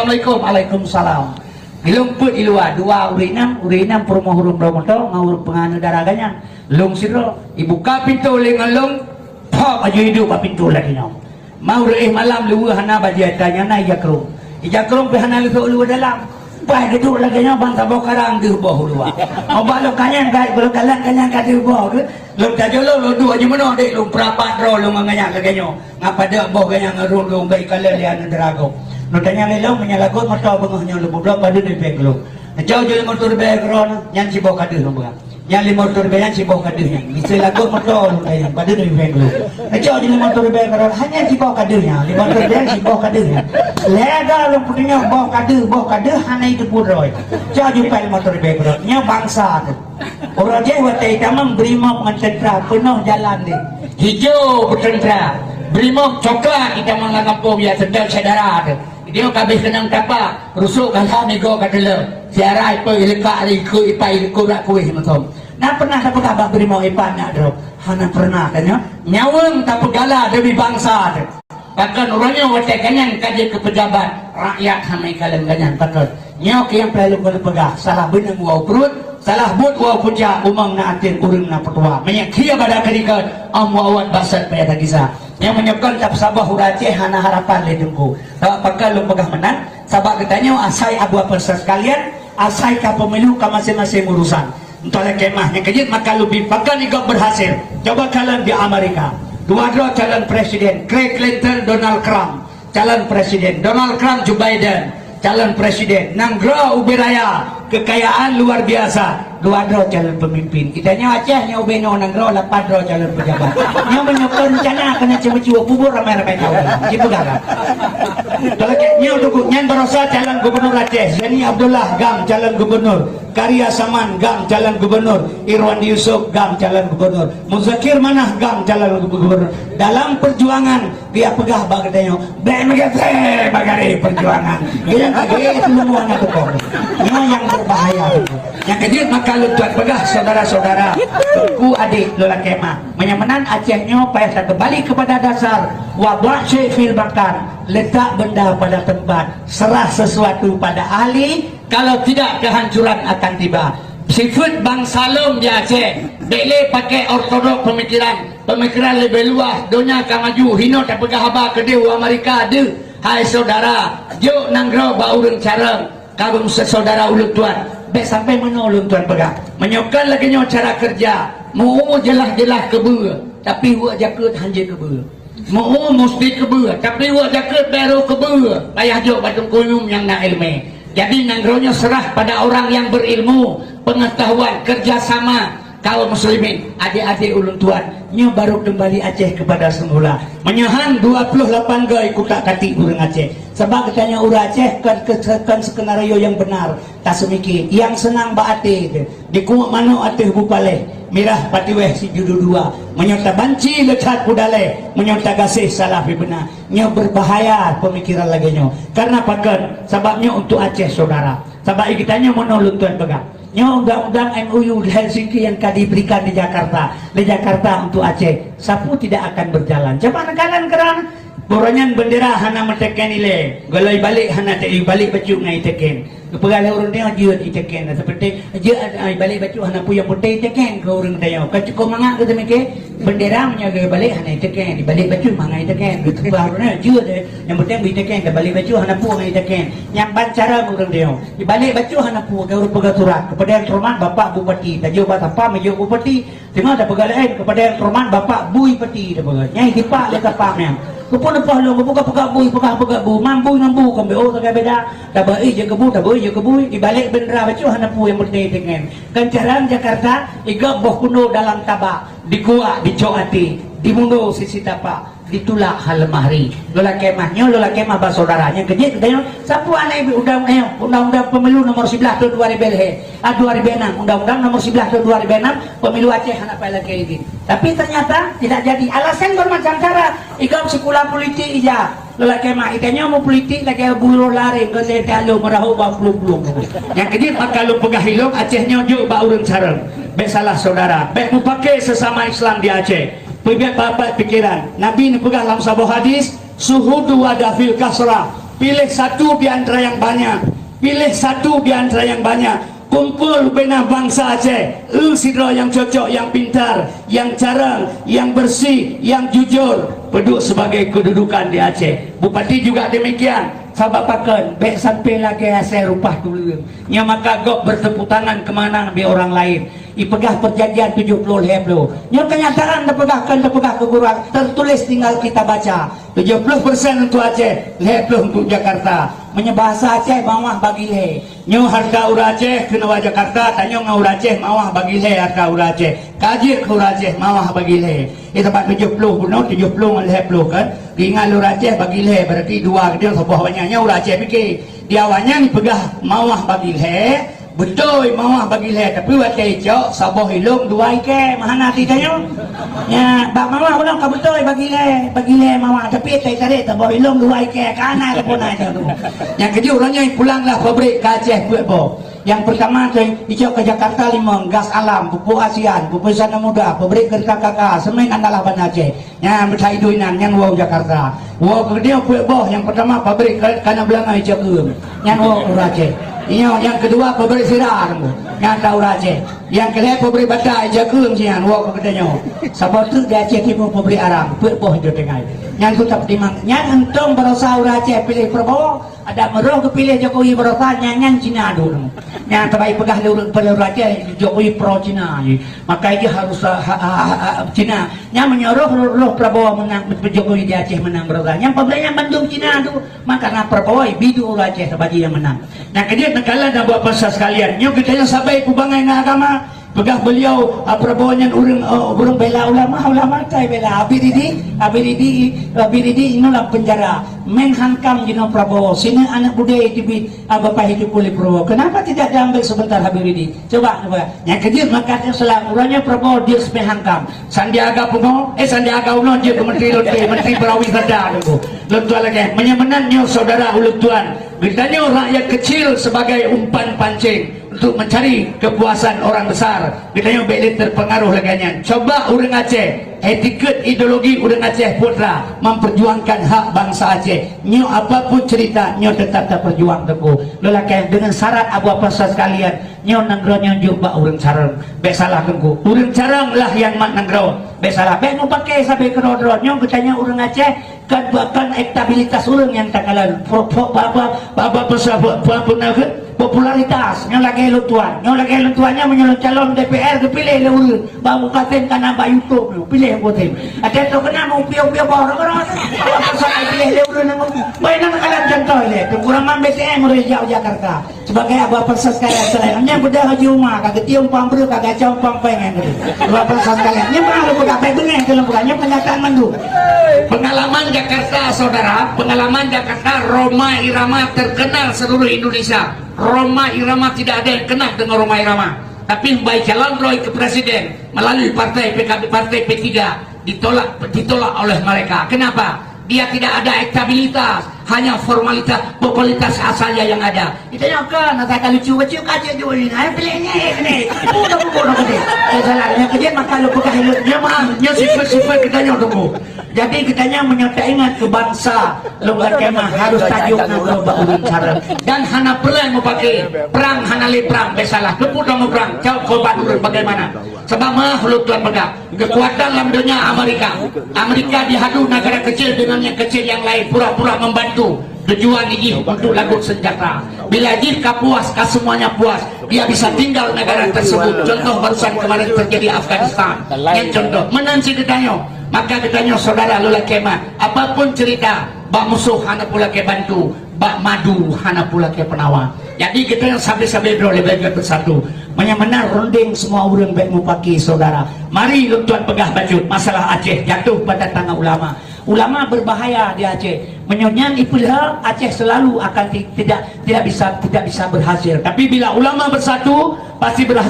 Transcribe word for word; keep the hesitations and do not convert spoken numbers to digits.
"Assalamualaikum." "Waalaikumsalam." Ilong peuet i luwa, dua ureueng inong, ureueng inong peurumoh ureueng bloe moto ngon ureueng peunganeuk dara ganyang. Lôn sidroe, ibuka pintoe lé ngon lôn, pop aju iduek bak pintoe lagèe nyoe. Ma ureueng éh malam luweue hana bajèe, tanyong na ija krông. Ija krông pih hana geusok luweue dalam. Paih geuduek lagèe nyoe ban saboh karang geuh boh u luwa. Obat lôn kanyang ka, lôn kalon kanyang ka deuh boh geuh. Lôn tajok lôn, lôn duek aju meunoe dek lôn peurapat droe lôn ngon ganyang lagèe nyoe. Ngon padub boh ganyang ngon rhueng lôn bèk ikalon lé aneuk dara gob. Lôn tanyong lé lôn, meunyoe lagot moto beungoh nyoe lôn peubloe padub lôn bèk lôn. Neucok ju lé moto ribèe keudroe nyan, nyan siboh ka deuh lôn peugah. Nyan limong reutôh ribèe nyan siboh ka deuh nyan. Miseu lagot moto lôn tanyong, padub lôn bèk lôn. Neucok ju limong reutôh ribèe keudroe, hana siboh ka deuh nyan. Limong reutôh ribèe siboh ka deuh nyan. Lhèe droe lôn peutunyok boh ka deuh, boh ka deuh hana jiteupeue droe. Cok ju pèng limong reutôh ribèe keudroe. Nyoe bansa teuh. Uroe jéh watèe itamong brimob ngon teuntra peunoh jalan deh. Hijô peuteuntra, brimob coklat itamong lam gampông ya seudang syedara teuh. Nyoe ka abéh keunong tapa, rusok gala migoe ka teuleu. Siarai peuet ileuka ri keu ipai ileuku rak kuéh meusom. Na pernah tapeugah bak brimob ipat nyak droe? Hana pernah, kan nyoe? Nyawöng tapeugala demi bansa teuh. Pakon uroe nyoe watèe ganyang ka jeuet keu peujabat, rakyat hana ikalon ganyang pakon. Nyoe keuh nyang peureulèe lôn peugah, salah beuneueng woe pruet, salah buet woe pucak, umong na ateueng ureueng na peutuha. Meunyoe khia bada keudikot, 'oh muwawat basat payah tagisa. Nyang meunyoe kon tapeusaboh ureueng Aceh hana harapan lé Teungku. Sabab pakon lôn peugah meunan, sabab geutanyoe asai Abu Bakar sekalian, asai ka pemilu ka maséng-maséng urusan. Entah lé kemah nyang keujeuet maka lubih pakon igob berhasil. Coba kalon di Amerika. Dua droe calon presiden, Craig Clinton, Donald Trump. Calon presiden, Donald Trump, Joe Biden. Calon presiden, nanggroe ubé raya, kekayaan luar biasa. Dua droe calon pemimpin. Kita nyoe Aceh nyoe ubé nyoe nanggroe lapan droe calon pejabat. Nyoe meunyoe kon rencana keuneuk ceumeucue kubur ramai-ramai tahu. Jipeugah lah. Kalau nyoe dukuk nyan barosa calon gubernur Aceh, Zaini Abdullah GAM calon gubernur. Karya Saman GAM calon gubernur, Irwandi Yusuf GAM calon gubernur, Muzakir Manaf GAM calon gubernur. Dalam perjuangan dia peugah bak geutanyoe, bèk meugaséh bak garéh perjuangan. Dia kagèe itu semua anak tokoh. Nyoe nyang berbahaya. Nyang keujeuet maka lôn tuan peugah saudara-saudara, Teungku adék lôn lakèe mah. Meunyoe meunan Aceh nyoe payah takeubali kepada dasar, wadha' syai' fil makan, letak benda pada tempat, serah sesuatu pada ahli, kalau tidak, kehancuran akan tiba. Sifeuet bansa lôn di Aceh, bèk lé pakai ortodok pemikiran. Pemikiran leubeh luwah, donya ka maju, hinoe tapeugah haba keudéh u Amerika deuh. Hai syedara, jok nanggroe bak ureueng carông, kaum syedara ulôn tuan. Bèk sampai meunoe ulôn tuan peugah. Meunyoe kon lagèe nyoe cara keureuja, meu-umu jeulaih-jeulaih keubeue, tapi weuek jakeuet hanjeuet keubeue. Meu-umu musti keubeue, tapi weuek jakeuet bèk rôh keubeue. Payah jok bak teungku nyum nyang na ileumèe. Jadi, nanggroe nyoe serah pada orang yang berilmu, pengetahuan, kerjasama kaum muslimin. Adék-adék ulôn tuan, nyoe baru kembali Aceh kepada semula. Meunyoe han dua puluh lapan goe kutak katik ureueng Aceh. Sabab geutanyoe ureueng Aceh kon ke-, kon skenario yang benar. Taseumike, nyang seunang bak até teuh. Dikuek manok ateueh bupalèh, mirah patiwèh sijudu dua. Meunyoe tabanci le that peudalèh, meunyoe tagaséh salah pih beuna. Nyoe berbahaya pemikiran lagèe nyoe. Karena pakon? Sabab nyoe untuk Aceh, syedara. Sabab geutanyoe meunoe lôn tuan peugah. Nyoe undang-undang M O U di Helsinki yang ka diberikan di Jakarta, di Jakarta untuk Aceh. Sapeue tidak akan berjalan. Coba neukalon keudroe. Uroe nyan bendera hana meuteken ilèe. Golom ibalek hana te-, ibalek bacut ngon iteken. Geupeugah lé ureueng nyoe jeuet iteken. Seperti jeuet, ah, ibalek bacut hana peue nyang penting iteken keu ureueng tanyoe. Ka cukup mangat geuteumike bendera meunyoe geubalek hana iteken. Ibalek bacut mangat iteken. Geupeugah ureueng nyoe jeuet, eh. Nyang penting beu iteken, ibalek bacut hana peue ngon iteken. Nyan ban cara ureueng tanyoe. Ibalek bacut hana peue, geu ureueng peugah surat. Kepada yang terhormat Bapak Bupati. Tajok bak sapa meujok Bupati. Teuma tapeugah laén, kepada yang terhormat Bapak Bupati tapeugah. Nyang dipak lé kapal nyan. Keupeue neupoh lôn, keupeue ka peugah bui, peugah peugah bu, mambu mambu kon beu sagai beda. Tabeuih jeuet keu bu, tabeuih jeuet keu bui, ibalek bendera bacut hana peue nyang penting iteken. Kan carông Jakarta, igob boh kuno dalam tabak, dikuak, dicok até, dimunoe sisi tapak. Ditulak haleumah ri. Lôn lakèe mah nyoe, lôn lakèe mah bak syedara. Nyang keujeuet geutanyoe, sapeue aneuëk undang-, eh, undang-undang pemilu nomor siblaih tahun dua ribu lhèe, ah, dua ribu enam, undang-undang nomor siblaih tahun dua ribu enam, pemilu Aceh hana payah lakèe izin. Tapi ternyata tidak jadi. Alasan bermacam cara. Igob sikula politik ija. Lôn lakèe mah, geutanyoe meupolitik lagèe buroe lareng, kon lé talo meurahô bak plueng-plueng. Nyang keujeuet maka lôn peugah ilôn, Aceh nyoe jok bak ureueng carông. Bèk salah syedara. Bèk mupake sesama Islam di Aceh. Peubiet bapak pikiran. Nabi neupeugah lam saboh hadis, "Suhudu wada fil kasrah, Pilih satu di antara yang banyak. Pilih satu di antara yang banyak. Kumpul beunah bansa Aceh. Eu sidroe nyang cocok, nyang pintar, nyang carông, nyang bersih, nyang jujur. Peuduek sebagai kedudukan di Aceh. Bupati juga demikian. Sabab pakon, bèk sampai lagèe asèe rupah tuleueng. Nyang maka gob bertepuk tangan kemenangan di orang lain. Ipeugah perjanjian tujuh puluh lhèe ploh. Nyoe kenyataan teupeugah, kon teupeugah keukurangan, tertulis tinggal kita baca. Tujuh puluh persen untuk Aceh, lhèe ploh untuk Jakarta. Meunyoe bahasa Aceh, mawah bagi lhèe. Nyoe hareuta ureueng Aceh keunoe bak Jakarta, tanyoe ngon ureueng Aceh mawah bagi lhèe hareuta ureueng Aceh. Ka jeuet keu ureueng Aceh mawah bagi lhèe. Di teumpat tujuh ploh bunoe, tujuh ploh ngon lhèe ploh kan. Ingat lé ureueng Aceh bagi lhèe, berarti dua keudéh saboh awaknyan. Nyoe ureueng Aceh pike. Di awaknyan peugah mawah bagi lhèe, beutôi mawah bagi lhèe, tapi watèe icok saboh ilông dua ikèe, meuhana hati tanyoe. Nya, bak mawah ulôn ka beutôi bagi lhèe, bagi lhèe mawah, tapi teutarek saboh ilông dua ikèe, ka na sapeue na icok tu. Nyang keujeuet uroe nyoe pulang lah pabrik ka Aceh peuet boh. Nyang peurtama tu icok keu Jakarta limong, gas alam, pupuk ASEAN, pupuk Sana Muda, pabrik kereta K K, semen andalah Banda Aceh. Nyan meutai inan, nyan woe Jakarta. Woe keudéh peuet boh, nyang peurtama pabrik ka-, kana beulangöng icok keuem. Nyan woe ureueng Aceh. Inyoe nyang keudua pabrik sira, nyan ta ureueng Aceh. Nyang keulhèe pabrik bata icok keuem nyan woe keudéh nyoe. Saboh teuk di Aceh Timu pabrik arang, peuet boh icok tinggai. Nyan tu tapeutimang. Nyan untông baroesa ureueng Aceh piléh Prabowo. Adak meurôh geupiléh Jokowi baroesa nyan, nyan Cina dulu. Nyan teuma ipeugah lé ureueng, peuleueh raja Jokowi pro Cina. Maka jih harus, ha, ha, ha, ha, Cina. Nyan meunyoe roh, roh, roh Prabowo meunang, Jokowi di Aceh meunang baroesa. Nyan pabrik nyan bandum Cina tu. Maka na Prabowo, bidu ureueng Aceh sabaji nyang meunang. Nyan keujeuet neukalon dan buat peurasa sekalian. Nyoe geutanyoe sabai peubangai ngon agama. Peugah beliau, ah, Prabowo nyan ureueng, oh, ureueng bela ulama, ulama tai bela. Habib Rizik, Habib Rizik, Habib Rizik inoe lam penjara. Menhan Kam jinoe Prabowo. Sineuk aneuk budaya teubiet, ah, Bapak Hidup Pulih Prabowo. Kenapa tidak diambil sebentar Habib Rizik? Coba, coba. Nyang keujeuet maka Islam, uroe nyoe Prabowo jeuet Menhan Kam. Sandiaga Uno, eh, Sandiaga Uno jeuet keu Menteri Lonte, Menteri Pariwisata tu. Lôn tuan lagèe. Meunyoe meunan nyoe saudara ulôn tuan. Geutanyoe rakyat kecil sebagai umpan pancing untuk mencari kepuasan orang besar. Geutanyoe bèk lé terpengaruh lagèe nyan. Coba ureueng Aceh, etiket ideologi ureueng Aceh putra memperjuangkan hak bangsa Aceh. Nyoe apapun cerita, nyoe tetap taperjuang Teungku. Lôn lakèe dengan syarat Abu Apa sekalian, nyoe nanggroe nyoe jok bak ureueng carông. Bèk salah Teungku. Ureueng carông lah nyang mat nanggroe. Bèk salah. Bèk meupaké sabe keudroe-droe. Nyoe geutanyoe ureueng Aceh, Kan, kan elektabilitas ureueng nyang takalon. Po-, po-, apa, apa, apa, apa, apa, apa, apa, popularitas. Nyoe lagèe lôn tuan. Nyoe lagèe lôn tuan nyan meunyoe lôn calon D P R geupiléh lé ureueng. Bak Mukasem ka na bak YouTube nyoe. Piléh Mukasem. Ada tu kena mau piôh-piôh bawah orang-orang. Apa pasal piléh lé ureueng nyan? Baik, nang kalon contoh lé. Teungku Rahman B T M ureueng jak Jakarta. Sebagai Abu Apa sekalian, selain nyan beudah Haji Umar, ka geutieng umpang breueh, ka gacah umpang péng nyan tadi. Abu Apa sekalian, nyan pernah lôn peugah, bèk beungèh keu lôn peugah, nyan pernyataan mandum. Pengalaman Jakarta, saudara, pengalaman Jakarta, Rhoma Irama terkenal seluruh Indonesia. Rhoma Irama tidak ada yang kenal dengan Rhoma Irama. Tapi baik calon droe keu presiden melalui partai P K B, partai P tiga, ditolak, ditolak oleh mereka. Kenapa? Dia tidak ada elektabilitas, hanya formalitas, popularitas saja yang ada. Kita nyoe kan, na ka lucu bacut ka cit jeuet nyan, ai piléh nyan, eh, keuneuk. Ibu dah bubuk dah geude. Eh, salah, nyan keujeuet maka lôn peugah ilôn. Nyoe meu'ah, nyoe sifat-sifat geutanyoe Teungku. Jadi geutanyoe meunyoe taingat keu bansa, lôn lakèe meu'ah harôh tajok nanggroe bak ureueng carông. Dan hana peureulèe meupaké, prang hana lé prang, bèk salah. Teupeu tameuprang, cok keu bak ureueng bagaimana? Sabab meu'ah lôn tuan peugah. Kekuatan lam dunia Amerika. Amerika dihadu negara kecil dengan yang kecil yang lain pura-pura membantu tujuan jih untuk lagut senjata. Bila jih ka puas, ka semuanya puas, dia bisa tinggal negara tersebut. Contoh barusan kemarin terjadi Afghanistan. Yang contoh, meunan cit geutanyoe. Maka geutanyoe saudara lôn lakèe meu'ah, apapun cerita, bak musoh hana pulakèe bantu. Bak madu hana pulakèe peunawa. Jadi geutanyoe sabe-sabe droe leubeh gèt beusatu. Meunyoe meunan runding semua ureueng bèk mupaki saudara. Mari lôn tuan peugah bacut masalah Aceh jatuh pada tangan ulama. Ulama berbahaya di Aceh. Meunyoe nyan ipeuleuha, Aceh selalu akan ti-, tidak, tidak bisa, tidak bisa berhasil. Tapi bila ulama bersatu, pasti berhasil.